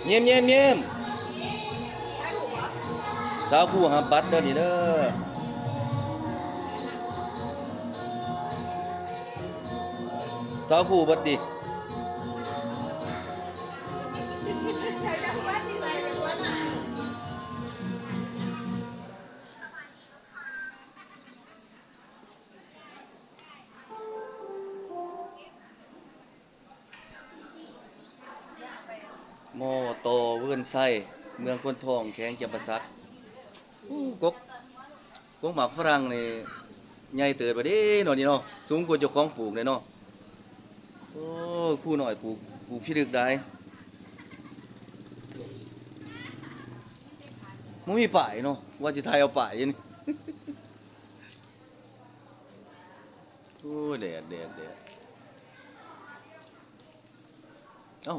ຍິ້ມ ຍິ້ມ ຍິ້ມ ສາວຄູ່ຮັບບັດເດີນີ້ເດີ ສາວຄູ່ບັດຕິ. ມ.ຕ.ເວີນໄຊ ເມືອງໂພນທອງ ແຂວງຈຳປາສັກ. ໂອ້ ກົກ ກົກໝາກຝຣັ່ງນີ້ໃຫຍ່ເຕີບແລ້ວເດ້ເນາະ ນີ້ເນາະ ສູງກວ່າເຈົ້າຂອງປູກແດ່ເນາະ. ໂອ້ ຄູນ້ອຍປູກ ປູກພິລຶກຫຼາຍ. ບໍ່ມີປ້າຍເນາະ ວ່າຊິຖ່າຍເອົາປ້າຍຢູ່ນີ້. ໂອ້ຍ ແດດ ແດດ ແດດ ເອົ້າ.